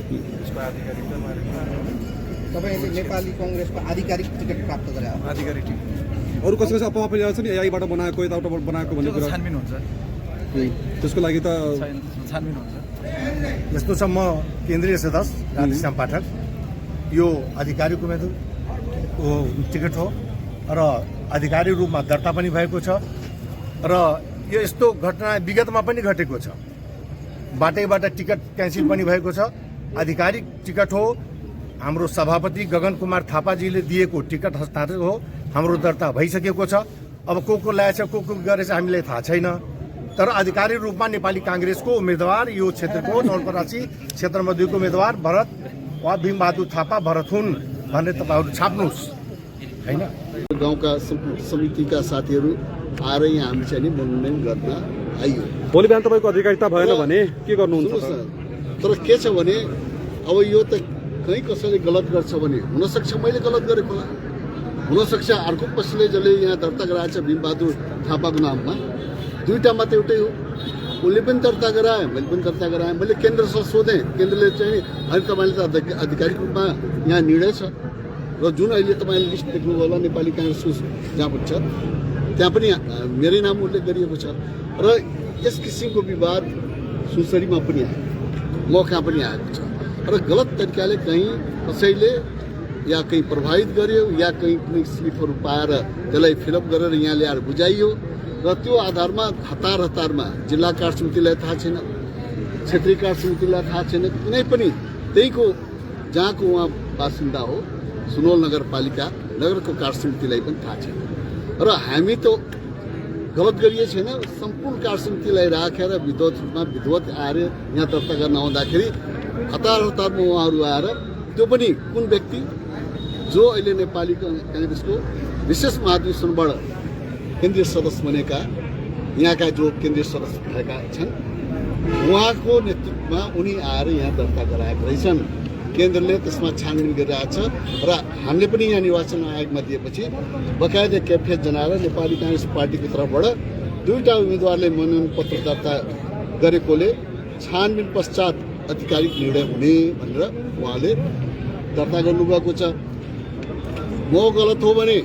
त्यसको आधिकारिकता बारेमा तपाईले नेपाली कांग्रेसको आधिकारिक टिकट प्राप्त गरे हो? आधिकारिक टिकट अरू कसैको अफवाह फैलिएको छ नि एआईबाट बनाएको यताबाट बनाएको भन्ने कुरा छानबिन हुन्छ, त्यसको लागि त छानबिन हुन्छ। यस्तो छ, म केन्द्रीय सदस्य राधेश्याम पाठक। यो आधिकारिक उम्मेदवारको टिकट हो र आधिकारिक रूपमा दर्ता पनि भएको छ र यो यस्तो घटना विगतमा पनि घटेको छ। बाटैबाट टिकट क्यान्सिल पनि भएको छ। आधिकारिक टिकट हो, हाम्रो सभापति गगन कुमार थापाजीले दिएको टिकट हस्ताक्षर हो, हाम्रो दर्ता भइसकेको छ। अब को ल्याएछ को गरेछ हामीलाई थाहा छैन, तर आधिकारिक रूपमा नेपाली कांग्रेसको उम्मेदवार यो क्षेत्रको नवलपरासी क्षेत्र नम्बर 2 को उम्मेदवार भरत वा भीमबहादुर थापा भरत हुन् भनेर तपाईहरु छाप्नुहोस् हैन। गाउँका समितिका साथीहरू आएर यहाँ हामी चाहिँ नि मनोनयन गर्न आइयो। भोलि बिहान तपाईँको अधिकारिता भएन भने के गर्नुहुन्छ? तर के छ भने अब यो त कहीँ कसैले गलत गर्छ भने हुनसक्छ मैले गलत गरेको होला, हुनसक्छ अर्को कसैले जसले यहाँ दर्ता गराएछ भीमबहादुर थापाको नाममा, दुईटा मात्र एउटै हो। उसले पनि दर्ता गराए, मैले पनि दर्ता गराएँ। मैले केन्द्रसँग सोधेँ, केन्द्रले चाहिँ अहिले तपाईँले त आधिकारिक रूपमा यहाँ निर्णय छ र जुन अहिले तपाईँले लिस्ट देख्नुभयो होला नेपाली कांग्रेसको जहाँ पनि छ त्यहाँ पनि मेरै नाम उल्लेख गरिएको छ र यस किसिमको विवाद सुनसरीमा पनि आयो, मौका पनि आएको छ र गलत तरिकाले कहीँ कसैले या कहीँ प्रभावित गर्यो या कहीँ कुनै स्लिपहरू पाएर त्यसलाई फिलअप गरेर यहाँ ल्याएर बुझाइयो र त्यो आधारमा हतारमा जिल्ला कार्य समितिलाई थाहा छैन, क्षेत्रीय कार्य समितिलाई थाहा छैन, कुनै पनि त्यहीको जहाँको उहाँ बासिन्दा हो सुनवल नगरपालिका नगरको कार्य समितिलाई पनि थाहा छैन र हामी त गलत गरिए छैन। सम्पूर्ण कार्य समितिलाई राखेर विधिवत आएर यहाँ दर्ता गर्न आउँदाखेरि हतारमा उहाँहरू आएर त्यो पनि कुन व्यक्ति जो अहिले नेपाली कांग्रेसको विशेष महाधिवेशनबाट केन्द्रीय सदस्य बनेका यहाँका जो केन्द्रीय सदस्य भएका छन् उहाँको नेतृत्वमा उनी आएर यहाँ दर्ता गराएका रहेछन्। केन्द्रले त्यसमा छानबिन गरिरहेछ र हामीले पनि यहाँ निर्वाचन आयोगमा दिएपछि बकायदा कैफियत जनाएर नेपाली कांग्रेस पार्टीको तर्फबाट दुईटा उम्मेदवारले मनोनयन पत्र दर्ता गरेकोले छानबिन पश्चात आधिकारिक निर्णय हुने भनेर उहाँले दर्ता गर्नुभएको छ। म गलत हो भने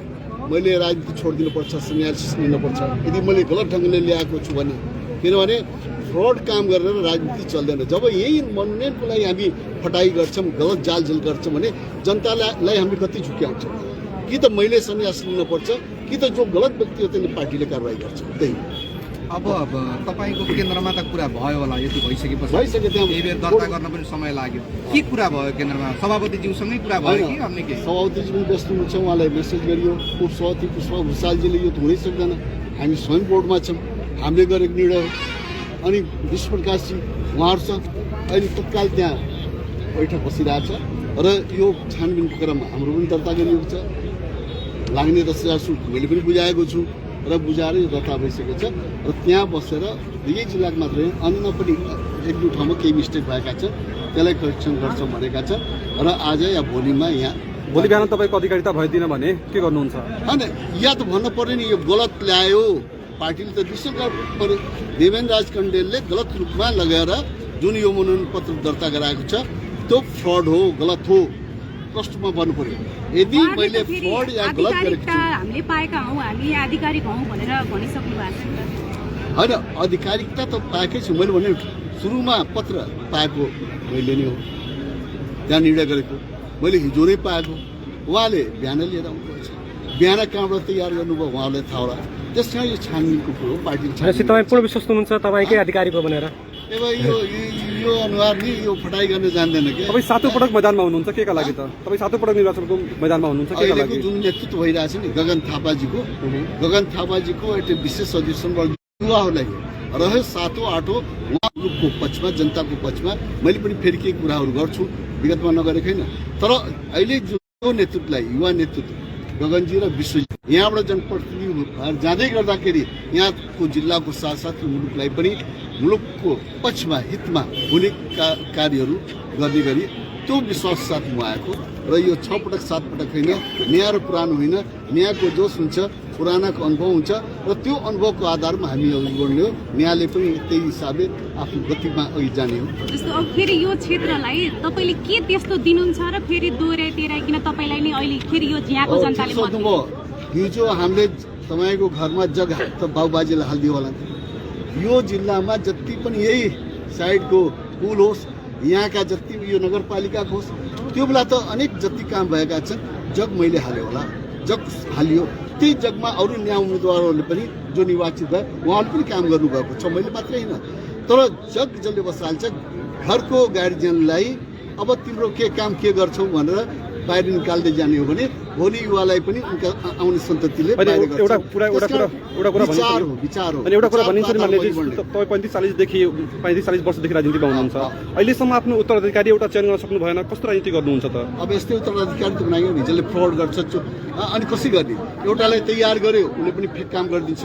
मैले राजनीति छोडिदिनुपर्छ, सन्यासिस लिनुपर्छ यदि मैले गलत ढङ्गले ल्याएको छु भने, किनभने फ्रड काम गरेर राजनीति चल्दैन। जब यही मनोनयनको लागि हामी फटाई गर्छौँ, गलत जालझेल गर्छौँ भने जनतालाई हामीले कति झुक्याउँछौँ? कि त मैले सन्यास लिनुपर्छ कि त जो गलत व्यक्ति हो त्यसले पार्टीले कारवाही गर्छ। त्यही अब तपाईको केन्द्रमा त कुरा भयो होला, यति भइसकेपछि भइसक्यो, त्यहाँ यही बेर दर्ता गर्न पनि समय लाग्यो। के कुरा भयो केन्द्रमा? सभापतिज्यूसँगै कुरा भयो कि अन्य के? सभापतिजी पनि व्यस्त हुनुहुन्छ, उहाँलाई मेसेज गरियो। उपसभापति पुष्पा भुषालजीले यो त हुनै सक्दैन, हामी स्वयं बोर्डमा छौँ, हामीले गरेको निर्णय हो। अनि विश्व प्रकाशजी उहाँहरूसँग अहिले तत्काल त्यहाँ बैठक बसिरहेछ र यो छानबिनको क्रममा हाम्रो पनि दर्ता गरिएको छ। लाग्ने 10,000 शुल्क मैले पनि बुझाएको छु र बुझाएर यो दर्ता भइसकेको छ र त्यहाँ बसेर यही जिल्लाको मात्रै अन्य पनि एक दुई ठाउँमा केही मिस्टेक भएका छन्, त्यसलाई करेक्सन गर्छौँ भनेका छन् र आज या भोलिमा यहाँ भोलि बिहान तपाईँको अधिकारिता भइदिन भने के गर्नुहुन्छ? होइन, या त भन्नु पर्यो नि यो गलत ल्यायो, पार्टीले त विश्लेषण गर्नु पर्यो। देवेन्द्र राज कण्डेलले गलत रूपमा लगेर जुन यो मनोनयन पत्र दर्ता गराएको छ त्यो फ्रड हो, गलत हो, प्रश्नमा भन्नु पर्यो। यदि मैले फ्रड या गलत गरेको छु हामीले पाएका हौं, हामी आधिकारिक हौं भनेर भनिसक्नु भएको छ। होइन, आधिकारिकता त पाएकै छु। मैले भने सुरुमा पत्र पाएको मैले नै हो, त्यहाँ निर्णय गरेको मैले हिजो नै पाएको। उहाँले बिहान लिएर आउनुभएको छ, बिहान कहाँबाट तयार गर्नुभयो उहाँलाई थाहा होला। त्यस कारण यो छानबिनको कुरो पार्टीले तपाईँ पूर्ण विश्वास हुनुहुन्छ तपाईँकै अधिकारी हो भनेर? यो अनुहार नि यो फटाई गर्न जान्दैन के? तपाईँ 7औं पटक मैदानमा हुनुहुन्छ के का लागि त? तपाईँ 7औं पटक निर्वाचनको मैदानमा हुनुहुन्छ के का लागि? जुन नेतृत्व भइरहेछ नि गगन थापाजीको एउटा विशेष अधिवेशनबाट युवाहरूलाई रह्यो 7औं 8औं उहाँहरूको पक्षमा, जनताको पक्षमा मैले पनि फेरि केही कुराहरू गर्छु, विगतमा नगरेको होइन। तर अहिले जो नेतृत्वलाई युवा नेतृत्व गगनजी र विश्वजी यहाँबाट जनप्रतिनिधि जाँदै गर्दाखेरि यहाँको जिल्लाको साथसाथै मुलुकलाई पनि मुलुकको पक्षमा हितमा हुने कार्यहरू गर्ने गरी त्यो विश्वास साथ म आएको र यो 6 पटक 7 पटक होइन, नयाँ र पुरानो होइन, नयाँको जोस हुन्छ पुरानाको अनुभव हुन्छ र त्यो अनुभवको आधारमा हामी अघि बढ्ने हो। न्यायालय पनि त्यही हिसाबले आफ्नो गतिमा अघि जाने हो। जस्तो अब फेरि यो क्षेत्रलाई तपाईँले के त्यस्तो दिनुहुन्छ र फेरि दोहोऱ्याइदिएर तपाईँलाई नै अहिले फेरि यो यहाँको जनताले मत दिन्छ? हिजो हामीले तपाईँको घरमा जग्गा त बाबुबाजेलाई हालिदियो होला। यो जिल्लामा जति पनि यही साइडको पुल होस्, यहाँका जति यो नगरपालिकाको होस्, त्यो बेला त अनेक जति काम भएका छन् जग मैले हाल्यो होला, जग हालियो। त्यही जगमा अरू नयाँ उम्मेदवारहरूले पनि जो निर्वाचित भए उहाँहरूले पनि काम गर्नुभएको छ, मैले मात्रै होइन। तर जग जसले बसाल्छ घरको गार्जियनलाई अब तिम्रो के काम के गर्छौ भनेर बाहिर निकाल्दै जाने हो भने भोलि युवालाई पनि उनका आउने सन्ततिले एउटा कुरा भनिन्छ नि, मान्यजी तपाईँ 35-40 वर्षदेखि राजनीतिमा हुनुहुन्छ, अहिलेसम्म आफ्नो उत्तराधिकारी एउटा चयन गर्न सक्नु भएन, कस्तो राजनीति गर्नुहुन्छ त? अब यस्तै उत्तराधिकारी त बनायो नि, जसले फ्रड गर्छ अनि कसै गर्ने? एउटालाई तयार गर्यो उसले पनि फेक काम गरिदिन्छ।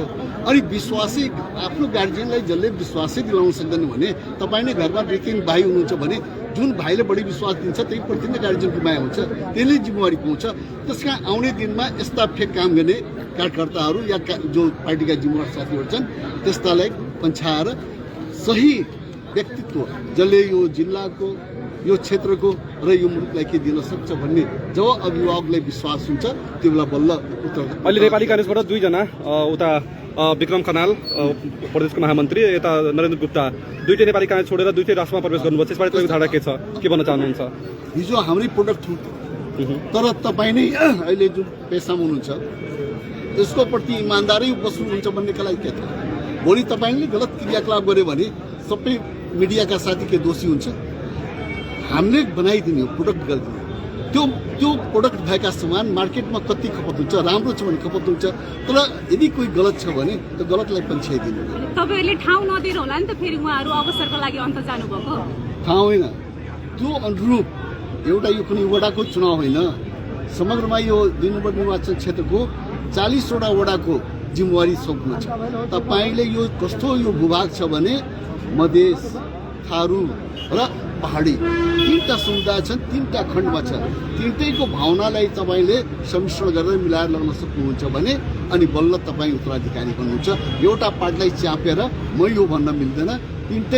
अनि विश्वासै आफ्नो गार्जियनलाई जसले विश्वासै दिलाउन सक्दैन भने तपाईँ नै घरमा 2-3 भाइ हुनुहुन्छ भने जुन भाइले बढी विश्वास दिन्छ त्यही प्रति नै गार्जियनको माया हुन्छ, त्यसले जिम्मेवारी पाउँछ। त्यसका आउने दिनमा यस्ता फेक काम गर्ने कार्यकर्ताहरू या जो पार्टीका जिम्मेवार साथीहरू छन् त्यस्तालाई पन्छाएर सही व्यक्तित्व जसले यो जिल्लाको, यो क्षेत्रको र यो मुलुकलाई के दिन सक्छ भन्ने जब अभिभावकलाई विश्वास हुन्छ त्यो बेला बल्ल उत्तर। अहिले नेपाली काङ्ग्रेसबाट 2 जना उता विक्रम खनाल प्रदेशको महामन्त्री, यता नरेन्द्र गुप्ता, दुईटै नेपाली काङ्ग्रेस छोडेर दुईटै राष्ट्रमा प्रवेश गर्नुभयो। त्यसबाट तपाईँको धारणा के छ, के भन्न चाहनुहुन्छ? हिजो हाम्रै प्रोडक्ट हो, तर तपाईँ नै अहिले जुन पेसामा हुनुहुन्छ त्यसको प्रति इमान्दारै बस्नुहुन्छ भन्नेका लागि के छ? भोलि तपाईँले गलत क्रियाकलाप गर्यो भने सबै मिडियाका साथी के दोषी हुन्छ? हामीले बनाइदिने हो, प्रोडक्ट गरिदिने। त्यो प्रोडक्ट भएका सामान मार्केटमा कति खपत हुन्छ, राम्रो छ भने खपत हुन्छ, तर यदि कोही गलत छ भने त्यो गलतलाई पन्छ्याइदिनु। तपाईँहरूले ठाउँ नदिएर होला नि त फेरि उहाँहरू अवसरको लागि अन्त जानुभएको? ठाउँ होइन, त्यो अनुरूप एउटा यो कुनै वडाको चुनाव होइन, समग्रमा यो 2 नम्बर निर्वाचन क्षेत्रको 40वटा वडाको जिम्मेवारी सोच्नु छ। तपाईँले यो कस्तो यो भूभाग छ भने मधेस, थारू र पहाडी 3टा समुदाय छन्, 3टा खण्डमा छ। 3टैको भावनालाई तपाईँले सम्मिश्रण गरेर मिलाएर लगाउन सक्नुहुन्छ भने अनि बल्ल तपाईँ उत्तराधिकारी बन्नुहुन्छ। एउटा पार्टीलाई च्यापेर म यो भन्न मिल्दैन, 3टै